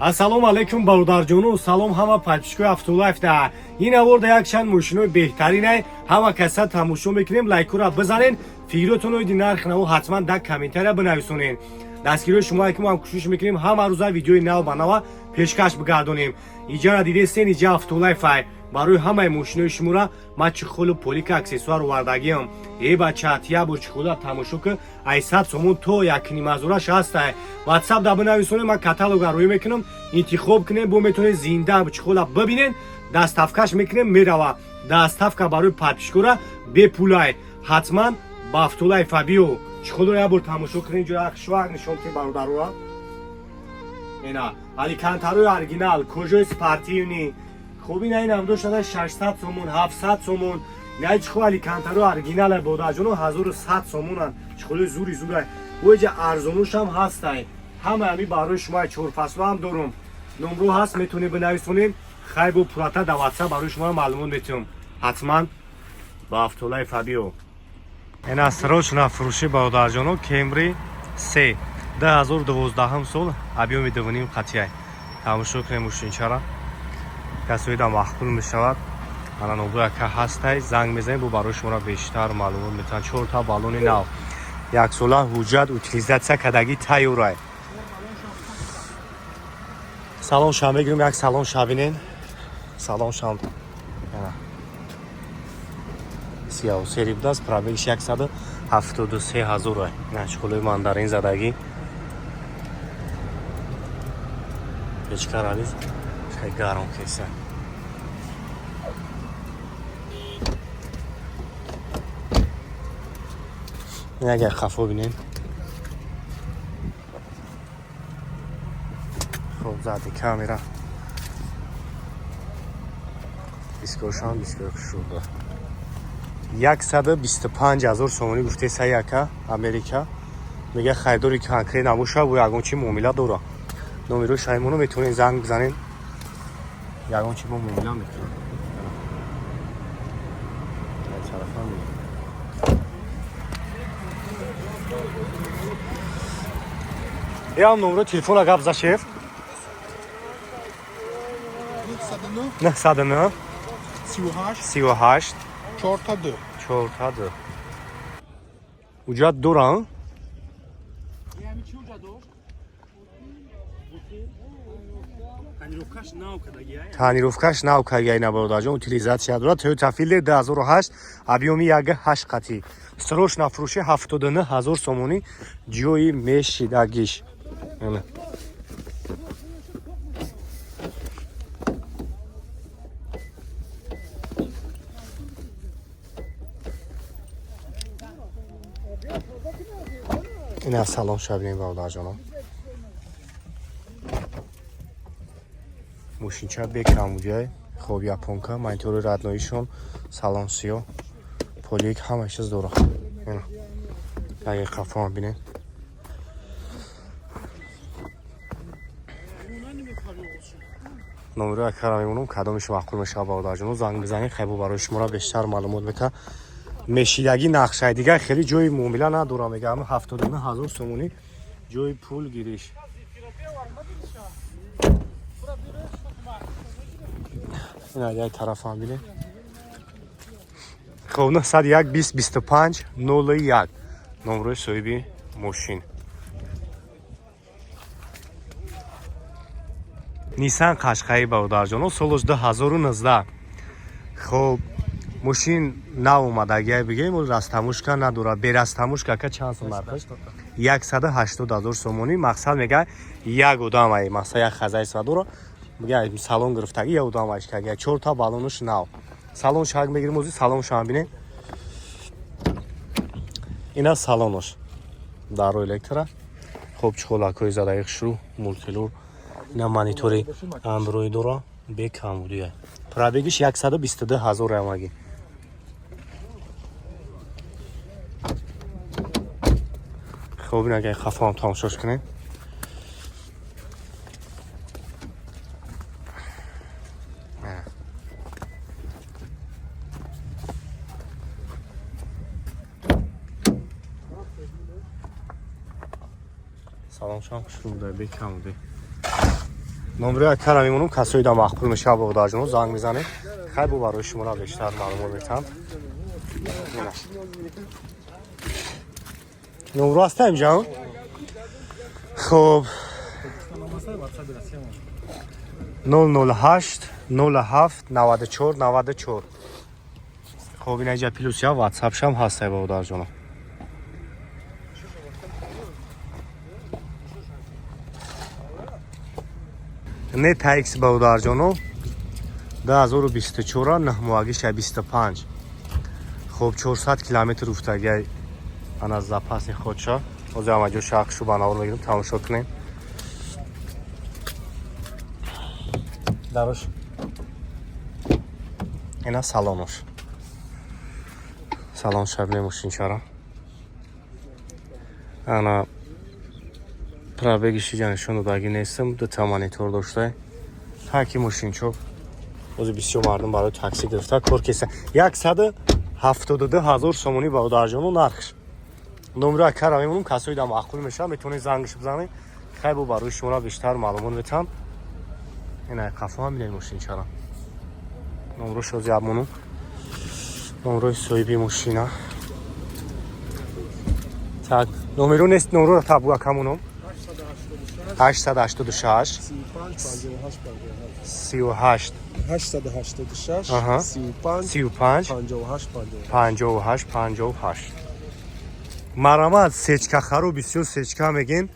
Ассалому алайкум, бародарҷону, салом ҳама подписчикои Автолайфда. Ин аворда якчанд мошинои беҳтаринай, ҳама каса тамошо мекунем. Лайкура бизанен, фикротон оиди нарх наво ҳатман дар комментария бинависонен. Дастгириҳои шумо ки мо ҳам кӯшиш мекунем ҳама рӯза видеои нав ба нава пешкаш бигардонем. Иҷара дидестен, иҷа Автолайфай. Барои ҳамаи мошинои шуморо ман чехолу полика, аксессуар овардагиам. Э бача, тия бо чехола тамошо ки, ай 100 сомон то 1,5 ҳазораш ҳастай. Ватсап да бинависонем, ман каталога рӯй мекунам, интихоб кунем, бо метавонед зинда чехола бибинен, доставкаш мекунем, мерава. Доставка барои подписчикора бепулай. Ҳатман ба Автолайфа биё, чехолро як бор тамошо кунем. Ҷо швак нишон ки, бародарура, ина алькантарои оригинал, кожаи спортивный. Хуб, ина инам дошта 600 сомон, 700 сомон. Ина чехол алькантаро оригинал бодарҷоно 1100 сомонанд. Чехоли зури зурай. Оиҷа арзонушам ҳастай. Ҳама ами барои шумо чорфасло ҳам дорум. Номро ҳаст, метавонед бинависонед. Хай, бо пурата да ватсап барои шумо маълумот метиҳам. Ҳатман ба Автолайфа биё. Ина срочно фурӯшӣ, бародарҷоно, Кемри се 2012 сол, объёми 2,5 қатияй. Тамошо кунем мошинчара, касоида маъқул мешавад. Ана номро яка ҳастай, занг мезанем, бо барои шуморо бештар маълумот метаванд. Чорта баллони нав, яксола ҳуҷҷат, утилизация кардагӣ тайёрай. Салон шам мегирем, як салон шабинен. Салон шам сияҳу сери будааст. Пробегиш 173 ҳазорай. Чехолои мандарин задагӣ, печкаравиз хеле гарм кеса. Агар хафо бинем. Хоб, зади камера, дискошам, дискои хушрӯда. 125 000 сомонӣ гуфтеса яка Америка. Мега, харидори конкрет набоша, бо ягон чи муомила дора. Номерои шаймоно метавонед занг бизанед, ягон чи мо муомила мекунем. Тарафам ям номеро телефона гап за, шеф. 909 38 38 42. 42. Уҷат дорам. Ями чи уҷа дошт? Тонировкаш нав кардагия. Тонировкаш нав кардагия на, бародарҷон, утилизация дорад. Toyota Fielder 2008, объёми 1,8 қатӣ. Срочно фурӯши, 79 ҳазор сомонӣ ҷои мешидагиш. Ана. Ина салон шабинем, бародарҷонам. Мошинча бекамудиай. Хоб, японка, монитори родноишон, салон сиё, полик, ҳама чиз дора. Ина. Яке қафоам бинед. Номеро акара мемонам, кадомиш маъқул мешавад, бародарҷоно, занг бизанед, хайбо барои шуморо бештар маълумот мета. Мешидагӣ нақшаи дигар хеле ҷои муомила надорам, мега, 79 ҳазор сомонӣ ҷои пул гириш. Ина як тарафам бинед. Хоб, 901 20 25 01 номрои соҳиби мошин. Нисан Қашқаи, бародарҷоно, солош 2019. Хоб, мошин нав омадагия бигем, растаможка надорад. Берастаможка ка чанд сом нархаш? 180 ҳазор сомонӣ. Мақсад, мега, як одам ай, мақсад, як хозяйство дора. Мега, салон гирифтагӣ, як одам айш кага. Чорта баллонуш нав. Салон шак мегирим ози, салон шам бинем. Ина салонош. Даро электро. Хоб, чехолакҳои задаги хушрӯ, мультилур. Ина монитори Android дора, бекамбудия. Пробегиш 122 ҳазор рамаги. Хоб, ин агар хафоам тамошош кунем. Салом, шам хушрӯ буда, бекамбуди. Номери акара мемонам, касои да маъқул мешава, бодарҷоно, занг мезанед. Хай, бо барои шуморо бештар маълумот метам. Номро ҳастаем ҷон. Хоб, 008 07 94 94. Хоб, ина иҷа плюс я ватсапшам ҳастай, бародарҷоно. Нета X, бародарҷоно, 2024, нҳмоҳагиша 25. Хоб, 400 километр уфтагиай. Ана запасный ходша. Ҳозир ҳамаҷо шахшу ба навор мегирем, тамошо кунем. Дарош, ина салонош, салон шабне мошинчара. Ана пробегиши ҷа нишон додагӣ нестам. Дута монитор дошта, таки мошинчо. Ози бисёр мардум барои такси гирифта кор кеса. 172 000 сомонӣ, бародарҷону, нархш. Номеро акара мемонам, касои да маъқул мешавад, метавонед зангш бизанед. Хай, бо барои шуморо бештар маълумот метам. Ина қафо ҳам бинед мошинчара. Номрош ози абмонум, номрои соҳиби мошина. Так, номеро нест, номроро табу акамоном. 886 38 886 Аҳа. 35 35 58 58. 58 58. Марамат, сечкахару бисёр сечка мегин.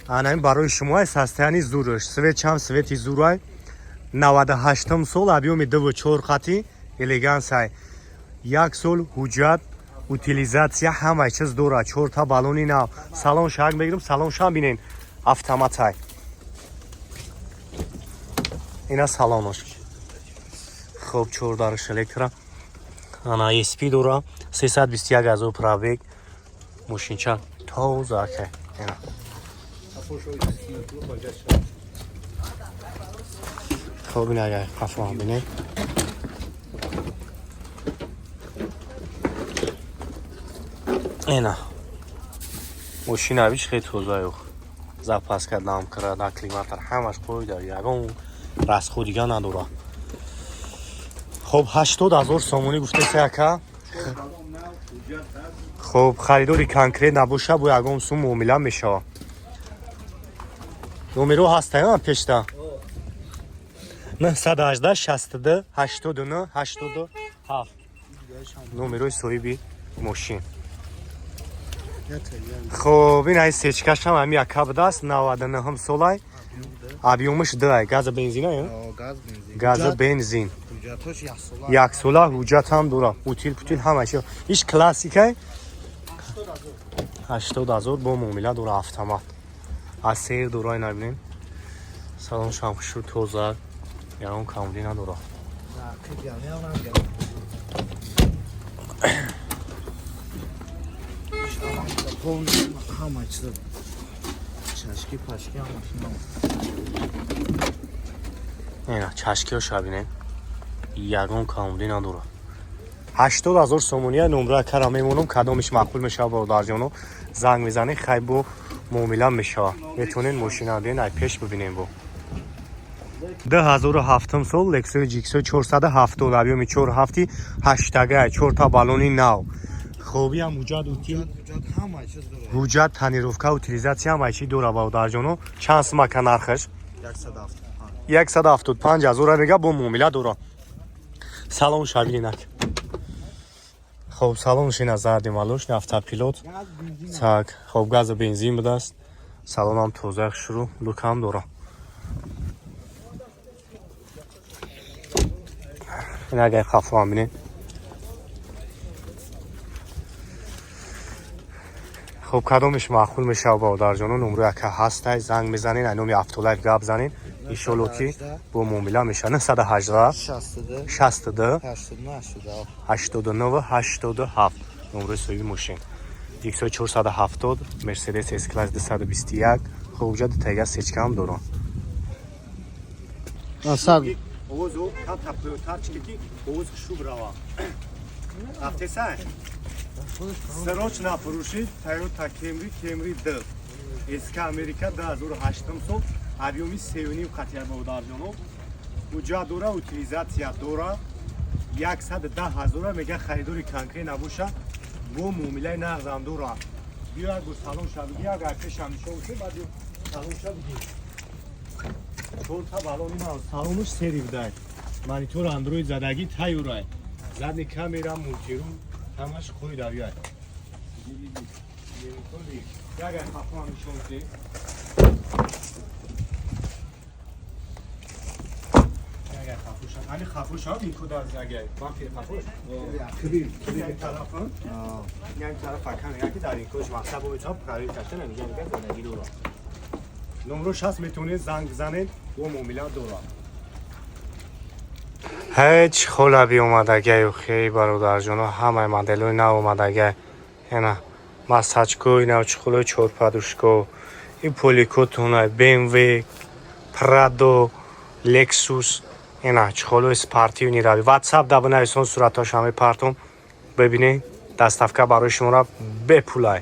Ана ин барои шумо ай, состояние зурш, светчам свети зурай. 98 сол, объёми 2,4 хати элегансай. Як сол ҳуҷҷат, утилизация, ҳамаи чиз дорад. Чорта баллони нав. Салон шак мегирам, салон шам бинен, автоматай. Ина салонош. Хоб, чордараш электро. Ана ESP дора, 321 ҳазор пробег. Мошинча тоза, ака. Ина. Хоб, ина агар қафо бинед. Ина. Мошина вич хеле тоза юх. Запаска дам карда, климатор ҳамаш қойда, ягон расход дига надора. Хоб, 80 ҳазор сомонӣ гуфтеса, ака. Хоб, харидори конкрет набоша, бо ягон сум муомила мешава. Номеро ҳастаям пешта. 918 62 89 87 номерои соҳиби мошин. Хоб, ин ай сечкашам ҳами яка будааст, 99 солай. Объёмаш 2, газа бензина, ё? Газ бензин. Газа бензин. Ҳуҷҷатош яксола. Яксола ҳуҷҷат ҳам дора. Утил путил ҳама чиз. Иш классикай. 80 ҳазор бо муомила дора, автомат. Аз сер дора, ина бинем. Салон шам хушрӯ, тоза. Ягон камбудӣ надора. Ҳама чиза, чашки пашки ҳамаш нав. Ина чашкиҳоша бинем. Ягон камбудӣ надора. 80 ҳазор сомония. Номра кара мемонам, кадомиш маъқул мешава, бародарҷоно, занг мезанед. Хай, бо муомила мешава. Метавонед мошина биён, ай пеш бибинем. Бо 2007 сол Лексуси GX 470, объёми 4 7, ҳаштага, чорта баллони нав. Хобиам ҳуҷҷат, утил. Ҳуҷҷат ҳама чиз дорад. Ҳуҷҷат, тонировка, утилизация, ҳамаи чи дора, бародарҷоно. Чанд сумака нархаш? 175. 175 ҳазора мега, бо муомила дора. Салон шабининак. Хоб, салонш ина зарди малош, автопилот. Так, хоб, газа бензин будааст. Салонам тоза, шурӯ, люкам дора. Ин агар хафоам бинед. Хоб, кадомиш маъқул мешава, бародарҷоно, номро яка ҳастай, занг мезанед, ай номи Автолайф гап занед. Иншолло ки бо муомила мешава. 918 62 62 89 89 87 номрои соҳиби мошин. GX 470, Mercedes S-Class 221. Хоб, уҷа дутайга сечкаам дорам. Асад. Овозу камта пӯтар чики, ки овоз шуб рава. Рафтеса? Срочно фурӯши Toyota Camry, Camry D. SK Америка, 2008 сол. Объёми 3,5 қатия, бародарҷоно. Ҳуҷҷат дора, утилизация дора. 110 ҳазора мега, харидори конкрет набоша, бо муомилаи нағзам дора. Биё, як бор салон ша биги, агар пешам нишон бошед, баъд биё салон ша биги. Чорта балони нав, салонуш сери будай. Монитор Андроид задагӣ тайёрай. Задний камера, мультирум, ҳамаш қоида биёй. Ягар хафоам нишон бидем. Ягар хафуша. Ани хафуша ин куда агар. Бампер хафуш. Кибир, кибир тарафа. Як тараф акан, яки дар ин кош мақсад бо метавон проверка кашта намига мега задагӣ дора. Номрош ҳаст, метавонед занг бизанед, бо муомила дора. Ҳеҷ хола биомадагай, хей, бародарҷоно, ҳамаи моделҳои нав омадагай. Ена масачко, инав чуқулои чорпадушко, и поликотунай, БМВ, Прадо, Лексус, ина чуқулои спортивный рави. Ватсап да бинависон, суратҳошам мепартом, бибинед, доставка барои шуморо бепулай.